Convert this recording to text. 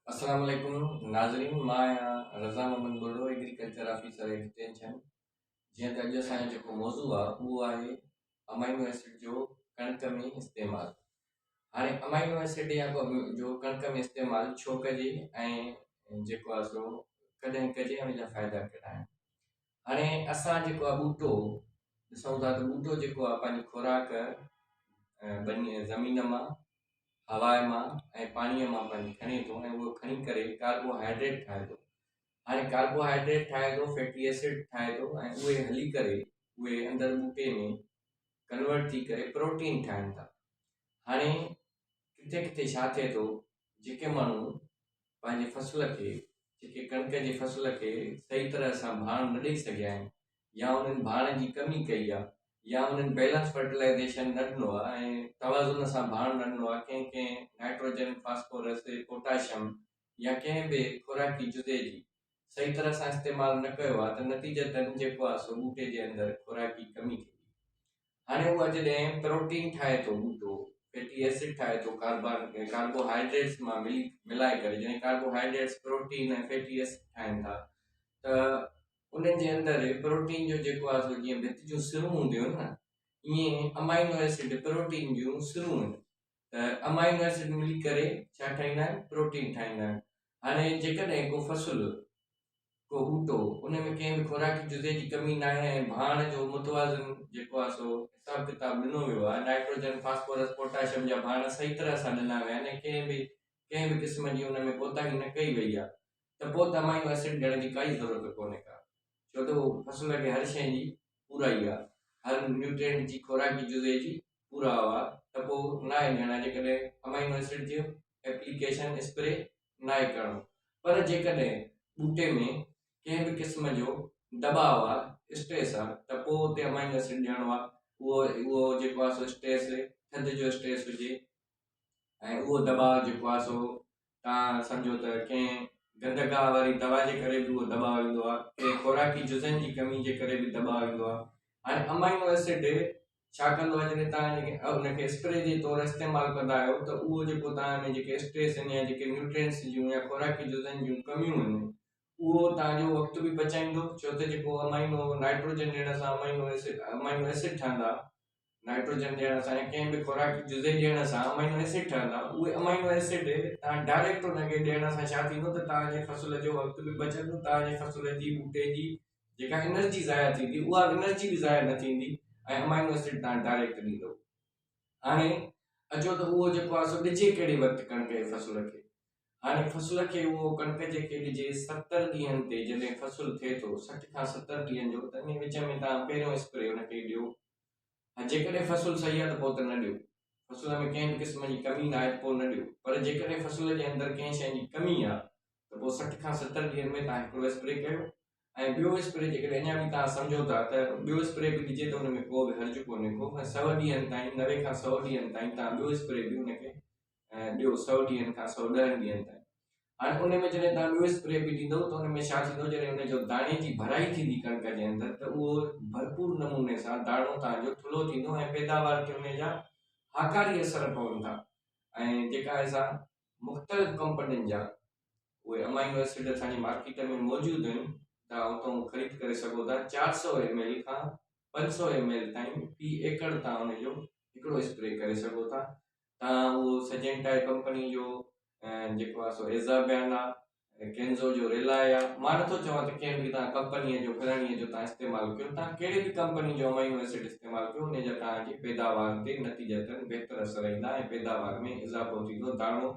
السلام عليڪم ناظرين، مان آهيان رضا محمد ٻرڙو، ايگريڪلچر آفيسر ايڪسٽينشن. جيئن ته اڄ اسان جو جيڪو موضوع آهي اهو آهي امائنو ايسڊ جو ڪڻڪ ۾ استعمال. هاڻي امائنو ايسڊ يا جو ڪڻڪ ۾ استعمال ڇو ڪجي ۽ جيڪو آهي سو ڪڏهن ڪجي، ان جا فائدا ڪهڙا آهن. هاڻي اسان جيڪو آهي ٻوٽو ڏسون ٿا ته ٻوٽو جيڪو آهي پنهنجي خوراڪ ٻني زمين مان، هوا مان ۽ پاڻيء مان پاڻي کڻي ٿو ۽ اهو کڻي ڪري ڪاربوهائيڊريٽ ٺاهي ٿو. هاڻي ڪاربوهائيڊريٽ ٺاهي ٿو، فيٽي ايسڊ ٺاهي ٿو ۽ اهي هلي ڪري اهي اندر ٻوٽي ۾ ڪنورٽ ٿي ڪري پروٽين ٺاهن ٿا. هاڻي ڪٿي ڪٿي ڇا ٿئي ٿو، جيڪي ماڻهو پنهنجي فصل کي، جيڪي ڪڻڪ جي فصل کي صحيح طرح سان ڀاڻ نه ڏئي سگهيا آهن يا انهن ڀاڻ جي ڪمي ڪئي آهي يا انهن بيلنس فرٽيلائيزيشن نه ڏنو آهي ۽ توازن سان ڀاڻ نه ڏنو آهي، ڪنهن ڪنهن نائٽروجن، فاسفورس، پوٽاشيم يا ڪنهن به خوراڪي جزي جي صحيح طرح سان استعمال نه ڪيو آهي ته نتيجتن جيڪو آهي سو ٻوٽي جي اندر خوراڪي ڪمي ٿيندي. هاڻي اها جڏهن پروٽين ٺاهي ٿو ٻوٽو، فيٽي ايسڊ ٺاهي ٿو ڪاربان ڪاربوهائيڊريٽس مان ملي ملائي ڪري، جڏهن ڪاربوهائيڊريٽس پروٽين ۽ فيٽي ايسڊ ٺاهن ٿا ته انهن جي اندر پروٽين جو جيڪو آهي سو جيئن ڀت جون سرون هونديون آهن نه، ائين امائنو ايسڊ پروٽين جون سرون آهن ته امائنو ايسڊ ملي ڪري ڇا ٺاهيندا آهن؟ پروٽين ٺاهيندا آهن. هاڻي جيڪڏهن ڪو فصل، ڪو ٻوٽو، ان ۾ ڪنهن به خوراڪي جزي جي ڪمي ناهي ۽ ڀاڻ جو متوازن جيڪو آهي سو حساب ڪتاب ڏنو ويو آهي، نائٽروجن، فاسفورس، پوٽاشيم جا ڀاڻ صحيح طرح سان ڏنا ويا آهن ۽ ڪنهن به قسم جي ان ۾ ڪوتاهي نه ڪئي وئي آهي ته پوء ته امائنو ايسڊ ڏيڻ جي ڪائي ضرورت ڪونهي ڪا، ڇو ته اهو فصل کي هر شيء جي پورائي آهي، هر نيوٽرينٽ جي، خوراڪي جزي جي پورائو آهي ته پوء ناهي ڏيڻا جيڪڏهن امائنو ايسڊ جو ايپليڪيشن، اسپري، ناهي ڪرڻو. پر جيڪڏهن ٻوٽي ۾ ڪنهن به قسم جو دٻاء آهي، اسٽريس آهي ته پوء اتي امائنو ايسڊ ڏيڻو آهي. اهو جيڪو آهي سو اسٽريس، ٿڌ جو اسٽريس هجي ۽ اهو دٻاء جيڪو آهي سو توهان سمجهو ته ڪنهن گندگاهه واري دوا جي ڪري به اهو دٻاء ايندو آهي، ڪنهن خوراڪي جزن جي ڪمي جي ڪري به دٻاء ايندو آهي. هاڻي امائنو ايسڊ ڇا ڪندو آهي، جڏهن توهان ان کي اسپري جي طور استعمال ڪندا آهيو ته اهو جيڪو توهان ۾ جيڪي اسٽريس آهن يا جيڪي نيوٽرينٽس جون يا خوراڪي جزن جون ڪميون آهن اهو توهان جو وقت به بچائيندو، ڇو ته جيڪو امائنو نائٽروجن ڏيڻ سان امائنو ايسڊ ٺهندا، نائٽروجن ڏيڻ سان يا ڪنهن به خوراڪي جزي ڏيڻ سان امائنو ايسڊ ٺهندا، اهي امائنو ايسڊ توهان ڊائريڪٽ ان کي ڏيڻ سان ڇا ٿيندو ته توهان جي فصل جو وقت به بچندو، توهان جي فصل جي ٻوٽي جي جيڪا انرجي ضايع ٿيندي اها انرجي به ضايع نه ٿيندي ۽ امائنو ايسڊ توهان ڊائريڪٽ ڏيندو. هاڻي اچو ته اهو جيڪو آهي سو ڏجي ڪهڙي وقت ڪڻڪ جي فصل کي. هاڻي فصل کي اهو ڪڻڪ جي کي ڏجي 70 ڏينهن تي، جڏهن فصل ٿئي ٿو 60 کان 70 ڏينهن جو ته ان وچ ۾ توهان پهريون اسپري ان کي ڏيو. ها جيڪڏهن فصل صحيح آهي ته پوء ته نه ڏيو. فصل ۾ ڪنهن به قسم جي ڪمي نه آهي ته پوء نه ڏيو. پر جيڪڏهن فصل جي اندر ڪنهن شيء جي ڪمي آهي ته پوء 60 کان 70 ڏينهن ۾ توهان هڪڙو اسپري ڪيو ۽ ٻيو اسپري جيڪڏهن اڃا به توهان سمجهو ٿا ته ٻيو اسپري به ڏجي ته ان ۾ ڪو به حرج ڪونهي ڪو ۽ 100 ڏينهن تائين، 90 کان 100 ڏينهن تائين توهان ٻيو اسپري به ان کي ڏيو، 100 ڏينهن کان 110 ڏينهن تائين. هاڻي ان ۾ جڏهن توهان ٻيو اسپري به ڏيندؤ ته ان ۾ ڇا ٿيندو، جڏهن ان جو داڻي جي ڀرائي ٿيندي ڪڻڪ جي اندر ته اهو ڀرپور نموني سان داڻو توهان جو ٿلهو ٿيندو ۽ پيداوار تي ان جا هاڪاري اثر پون ٿا. ۽ جيڪا آهي سا مختلف ڪمپنين جا اهي امائنو ايسڊ اسان جي مارڪيٽ ۾ موجود آهن، توهان اتان خريد ڪري سگهو ٿا. 400 ايم ايل کان 500 ايم ايل تائين في ايڪڙ توهان ان جو هڪڙو اسپري ڪري سگهو ٿا. توهان اهو سجينٽا ڪمپني جو جيڪو آهي سو ايزابيان آهي، ڪينزو جو ريلائي آهي، مان نٿو چوان ته ڪنهن به توهان ڪمپنيء جو فلاڻيء جو توهان استعمال ڪيو، توهان ڪهڙي به ڪمپني جو امائنو ايسڊ استعمال ڪيو ان جا توهان جي پيداوار تي نتيجتن بهتر اثر ايندا ۽ پيداوار ۾ اضافو ٿيندو، داڻو